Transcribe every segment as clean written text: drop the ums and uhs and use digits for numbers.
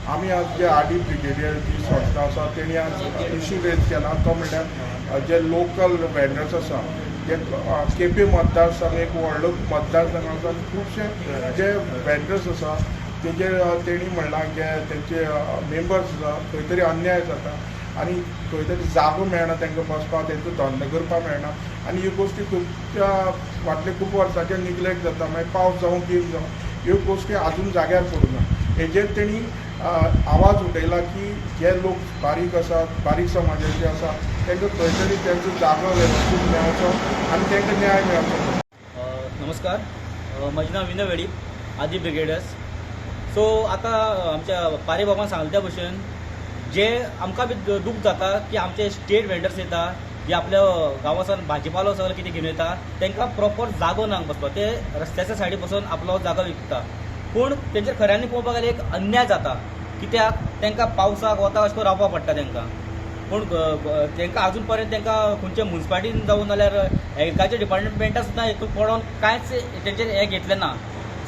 आमी आज जे आदी ब्रिगेडियर जी संस्था आसा तेणी आज इशू रेज केला तो म्हणल्यार जे लोकल वेंडर्स आसा, जे केपें मतदारसंघ एक व्हडलो मतदारसंघ आसा आनी खुबशे जे वेंडर्स आसा तेजेर तेणी म्हणलां की तेंचे मेंबर्स आसा, खंय तरी अन्याय जाता आनी खंय तरी जागो मेळना तांकां बसपाक, तेंचो धंदो करपाक मेळना. आनी ह्यो गोश्टी खुबच्या फाटले खूब वर्सांचे निग्लेक्ट जाता. मागीर पावस जावं, कितें जावं, ह्यो गोश्टी आजून जाग्यार पडूना. हेजेर तेणी आवाज उठयला की जे लोक बारीक आसात, बारीक समाजाचे आसा, तांकां खंय तरी तेंचो जागो वेवस्थीत मेळचो आनी तांकां न्याय मेळचो. नमस्कार, म्हजें नांव विनय वेळीप, आदी ब्रिगेडर्स. सो आतां आमच्या पारे बाबान सांगलें त्या भशेन जे आमकां बी दूख जाता की आमचे स्टेट वेंडर्स येता, जे आपल्या गांवासान भाजीपालो सगळें कितें घेवन येता, तांकां प्रॉपर जागो ना बसपाक. ते रस्त्याच्या सायडी बसून आपलो जागो विकता. पूण तेंचेर खऱ्यांनी पळोवपाक गेल्यार एक अन्याय जाता, कित्याक तांकां पावसाक वताक अशें करून रावपाक पडटा तांकां. पूण तांकां अजून पर्यंत तांकां खंयच्या मुन्सिपालिटीन जावं नाल्यार एग्रीकल्चर डिपार्टमेंटा सुद्दां हितून पडोन कांयच तेंचेर हें घेतलें ना.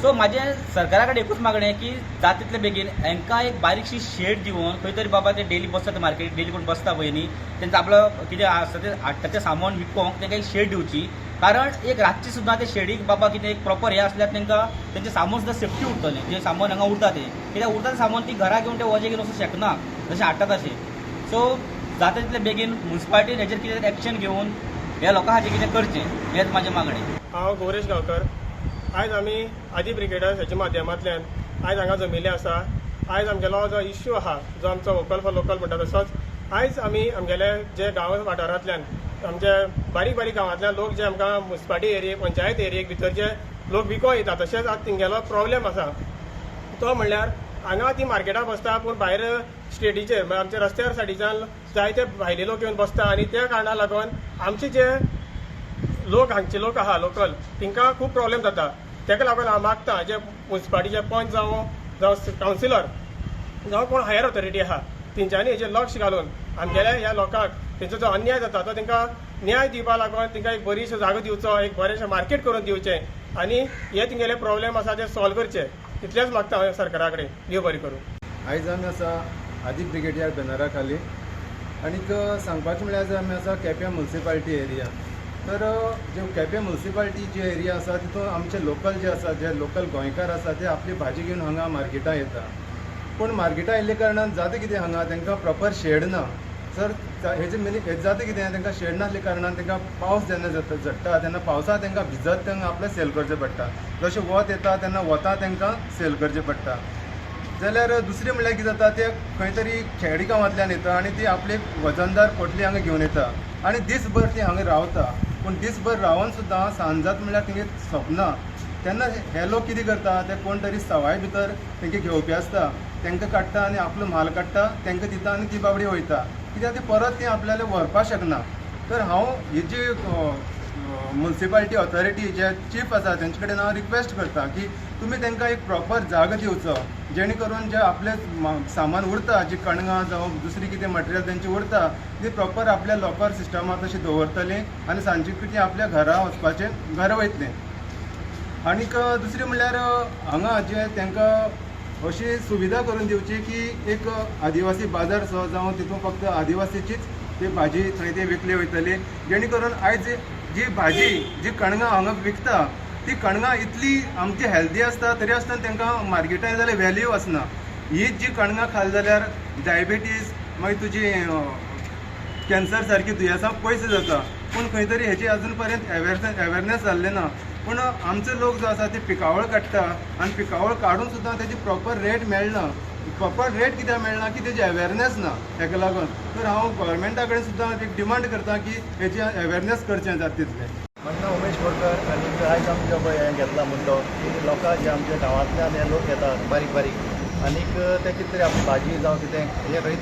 सो म्हाजें सरकारा कडेन एकूच मागणें की जाता तितले बेगीन हांकां एक बारीकशी शेड दिवन खंय तरी बाबा ते डेली बसतात मार्केट, डेली कोण बसता पळय न्ही, तेंचो आपलो कितें आसा तें हाडटा तें सामान विकोंक तांकां एक शेड दिवची. कारण एक रातची सुद्दां ते शेडीक बाबा कितें एक प्रॉपर हें आसल्यार तांकां तेंचें सामान सुद्दां सेफ्टी उरतलें. जें सामान हांगा उरता तें, कित्याक उरता तें सामान ती घरा घेवन ते वजें घेवन वचूंक शकना जशें हाडटा तशें. सो जाता तितले बेगीन मुन्सिपालिटीन हेजेर कितें एक्शन घेवन ह्या लोकां खातीर कितें करचें, हेंच म्हाजें मागणें. हांव गौरेश गांवकर. आयज आमी आदी ब्रिगेडर्स हेच्या माध्यमांतल्यान आयज हांगा जमिल्ले आसा. आयज आमगेलो जो इश्यू आहा, जो आमचो वोकल फॉर लोकल म्हणटा, तसोच आयज आमी आमगेले जे गांव वाठारांतल्यान, आमचे बारीक बारीक गांवांतल्यान लोक जे आमकां मुन्सिपालिटी एरियेक, पंचायत एरियेक भितर जे लोक विको येता, तशेंच आज तेंगेलो प्रॉब्लेम आसा तो म्हणल्यार हांगा ती मार्केटाक बसता, पूण भायर स्ट्रिटीचेर म्हळ्यार आमच्या रस्त्यार सायडीच्यान जायते भायले लोक येवन बसता आनी त्या कारणाक लागून आमचे जे लोक, हांगचे लोक आहा लोकल, तांकां खूब प्रॉब्लेम जाता. ताका लागून हांव मागता, जे मुन्सिपालिटीचे पंच जावं, जावं कावन्सिलर जावं, कोण हायर ऑथॉरिटी आहा, तेंच्यांनी हेजेर लक्ष घालून आमगेल्या ह्या लोकांक तेंचो जो अन्याय जाता तो तांकां न्याय दिवपा लागून तांकां एक बरीशी जागो दिवचो, एक बरेंशें मार्केट करून दिवचें आनी हे तेंगेले प्रॉब्लेम आसा ते सॉल्व करचे, इतलेंच मागता हांव सरकारा कडेन. देव बरें करूं. आयज आमी आसा आदी ब्रिगेडियर बॅनरा खाली आनीक सांगपाचें म्हणल्यार आयज आमी आसा केप्यां मुन्सिपालिटी एरिया. तर जे केप्यां मुन्सिपालिटी जी एरिया आसा, तितून आमचे लोकल जे आसा, जे लोकल गोंयकार आसा, ते आपली भाजी घेवन हांगा मार्केटां येता. पूण मार्केटां आयिल्ल्या कारणान जाता कितें, हांगा तांकां प्रॉपर शेड ना. सर, हेजे मिनींग हेजें जाता कितें, तांकां शेड नासल्या कारणान तांकां पावस जेन्ना जाता, झडटा तेन्ना पावसा तांकां भिजत तांकां आपलें सेल करचें पडटा. जशें वत येता तेन्ना वता तांकां सेल करचें पडटा. जाल्यार दुसरें म्हणल्यार कितें जाता, ते खंय तरी खेडे गांवांतल्यान येता आनी ती आपली वजनदार पोटली हांगा घेवन येता आनी दीसभर ती हांगा रावता. पूण दीसभर रावन सुद्दां सांज जात म्हणल्यार तेंगे सोंपना. तेन्ना हे लोक कितें करता, ते कोण तरी सवाय भितर तेंगे घेवपी आसता, तांकां काडटा आनी आपलो म्हाल काडटा, तांकां दिता आनी ती बाबडी वयता, कित्याक ती परत ती आपल्याला व्हरपाक शकना. तर हांव ही जी मुन्सिपालिटी ऑथॉरिटी जे चीफ आसा, तेंचे कडेन हांव रिक्वेस्ट करता की तुमी तांकां एक प्रॉपर जागो दिवचो, जेणे करून जे आपले सामान उरता, जी कणगां जावं दुसरी कितें मटेरियल तेंची उरता, ती प्रॉपर आपल्या लॉकर सिस्टमात तशी दवरतली आनी सांजे ती आपल्या घरा वचपाचें, घरा वयतलें. आनीक दुसरें म्हणल्यार हांगा जे तांकां अशी सुविधा करून दिवची की एक आदिवासी बाजार सो जावं, तितून फक्त आदिवासीचीच ती भाजी थंय ती विकली वयतली, जेणे करून आयज जी भाजी, जी कणगां हांगा विकता, ती कणगां इतली आमची हेल्दी आसता, तरी आसतना तांकां मार्केटान जाल्यार व्हॅल्यू आसना. हीच जी कणगां खाली जाल्यार डायबिटीज, मागीर तुजी कॅन्सर सारकी दुयेंसां पयस जाता. पूण खंय तरी हेची अजून पर्यंत अवेरनेस जाल्लें ना. पूण आमचो लोक जो आसा ते पिकावळ काडटा आनी पिकावळ काडून सुद्दां तेजी प्रॉपर रेट मेळना. प्रॉपर रेट कित्याक मेळना की तेजी अवेरनेस ना. हेका लागून तर हांव गोवोरमेंटा कडेन सुद्दां एक डिमांड करता की हेजी अवेरनेस करचें जाता तितलें. म्हाजें नांव उमेश बोरकर आनी आयज आमी जो पळय हें घेतला मुद्दो की लोकां जे आमच्या गांवांतल्यान हे लोक येतात बारीक बारीक आनीक ते कितें तरी आपली भाजी जावं कितें हें खंय